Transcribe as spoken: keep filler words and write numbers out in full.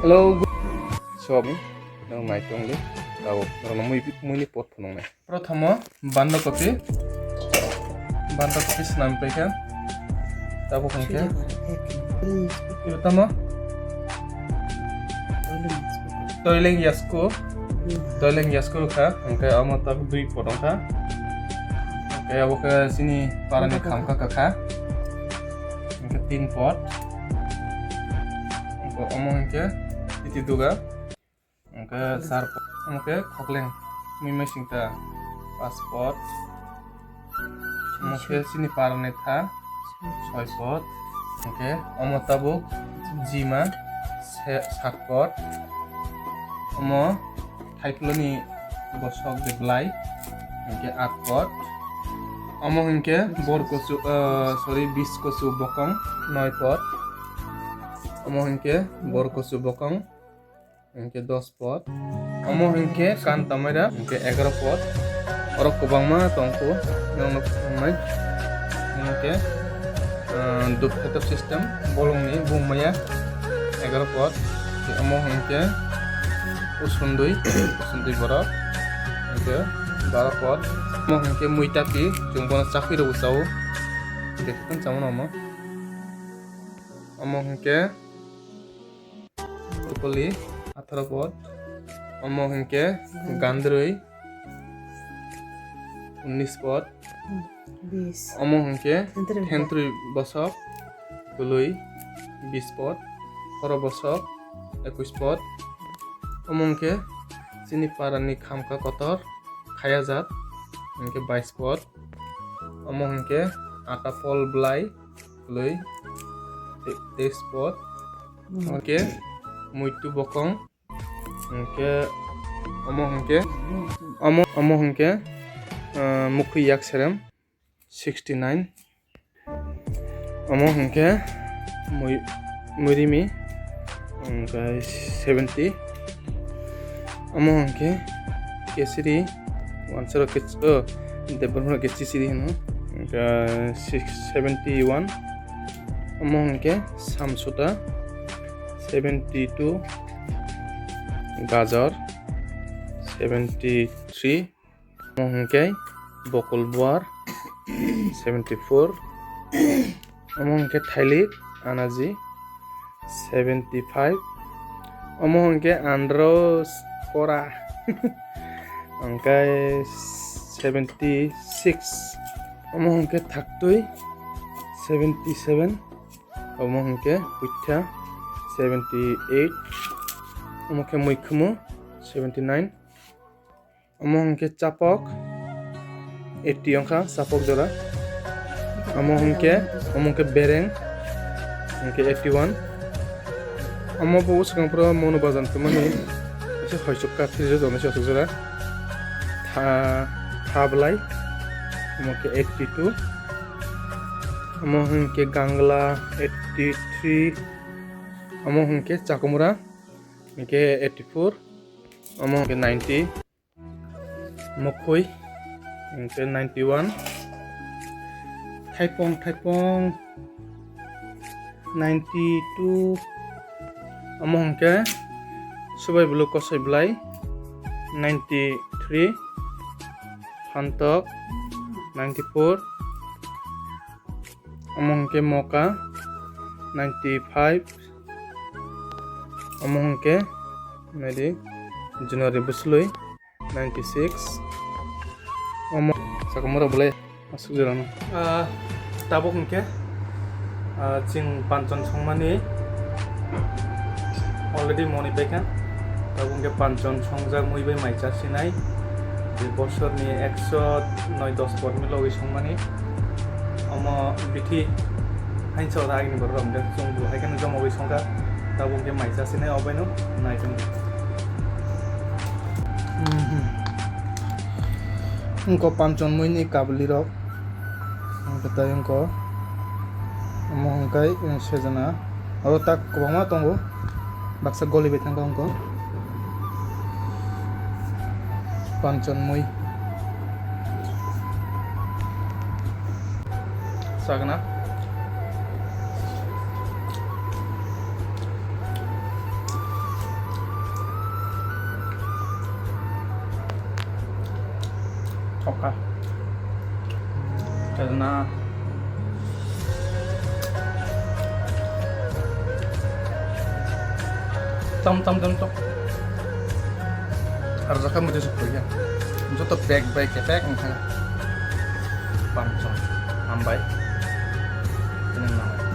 Hello, good. Sobi, nang nai tong di. Tabo, nang mui, mui ni pot phunung nai. Prothomo, banda kopi. Banda kopi snam paikha. Tabo hwnkhe. Ibo tamo? Toileng yasku. Toileng yasku kha. Hwnkhe omo tabuk dui pot wngkha. Hwnkhe abo khe chini parani khamkha kakha. Hwnkhe tin pot. Hwnkhe omo hwnkhe iti duga. Hwnkhe char pot. Omo khe khokleng. Mui mui singta. Pas pot. Omo khe chini parani tha. Soi pot. Hwnkhe omo tabuk jima se-, sat pot. Omo thaiploni bosok de blai. Hwnkhe at pot. Omo hwnkhe bor kochu, ah, sorry, bis kochu bokong noi pot. Omo hwnkhe bor kochu bokong hwnkhe dos pot. Omo hwnkhe kan tamaira hwnkhe egaroh pot. Oro kwbangma tongkhu, nokno phunuknai. Hwnkhe, ah, duphator system, bolongni bumaya egaroh pot. Omo hwnkhe usundui, usundui borok. Hwnkhe baro pot. Omo hwnkhe muitapi, chwng bono chakhwi rwbo chao. Hwnkhe kwthang chamano omo. Omo hwnkhe Brokoli, atharo pot. Omo hwnkhe gandrwi, unnis pot. Bis. Omo hwnkhe Thentrwi. Thentrwi bosok, kwlwi, bis pot. Khoro bosok, ekwis pot. Omo hwnkhe chini parani khamkha kotor, khayajak, hwnkhe bais pot. Omo hwnkhe ata pol blai, kwlwi, te-, teis pot. Hmm. Hwnkhe muitu bokong. Hwnkhe omo hwnkhe, omo, omo hwnkhe, ah, mukhwi yak serem, sixty nine. Omo hwnkhe mui-, muirimi, hwnkhe seventy. Omo hwnkhe kesiri, wansaro kech-, oh, Debbarma kesiri hino, hwnkhe six seventy one. Omo hwnkhe samsota, seventy two. Gajor, seventy three. Omo hwnkhe bokol buar, seventy four. Omo hwnkhe thailik, anaji, seventy five. Omo hwnkhe andro kora, hwnkhe seventy six. Omo hwnkhe thaktwi, seventy seven. Omo hwnkhe puitha, seventy eight. Omo khe muikhumu, seventy nine. Omo hwnkhe chapok, eighty wngkha chapok jora. Omo hwnkhe, omo hwnkhe bereng, hwnkhe eighty one. Omo bo swkang phuru mono bajan tongmani, se hoisuk ka three jora, se hoisuk jora. Tha, tha belai, omo hwnkhe eighty two. Omo hwnkhe gangla, eighty three. Omo hwnkhe chakumura, hwnkhe eighty four. Omo hwnkhe ninety. Mukhwi, hwnkhe ninety one. Thaipong, thaipong, ninety two. Omo hwnkhe subai bwlwi kosoi belai, ninety three. Phantok, ninety four. Omo hwnkhe moka, ninety five. Omo hwnkhe, naidi, January bwswlwi, ninety six. Omo, chakumura belai aswk jorano. Ah, tabuk hwnkhe, ah, chwng panchon songmani already moni paikha. Tabuk hwnkhe panchon songjak mui bai mai chasinai. Bini bosorni ekso noi dos podni logwi songmani. Omo bithi hainsa ora agini borok rok hwnkhe chwng bo hai kheno joma bai songkha. Tabuk hwnkhe mai chasinai obaino nai tong. Wngkha panchon muini kabili rok. Hwnkhe tei wngkha omo hwnkhe sejana. Oro tak kwbangma tongo. Baksa goli bai thangkha wngkha. Panchon mui. Sagna. Khokha. Karena tam tam tam tok. Arjaka mujhe sukho ya. Joto bag bag ke bag engkha. Pamchong. Hambai. Ini nama.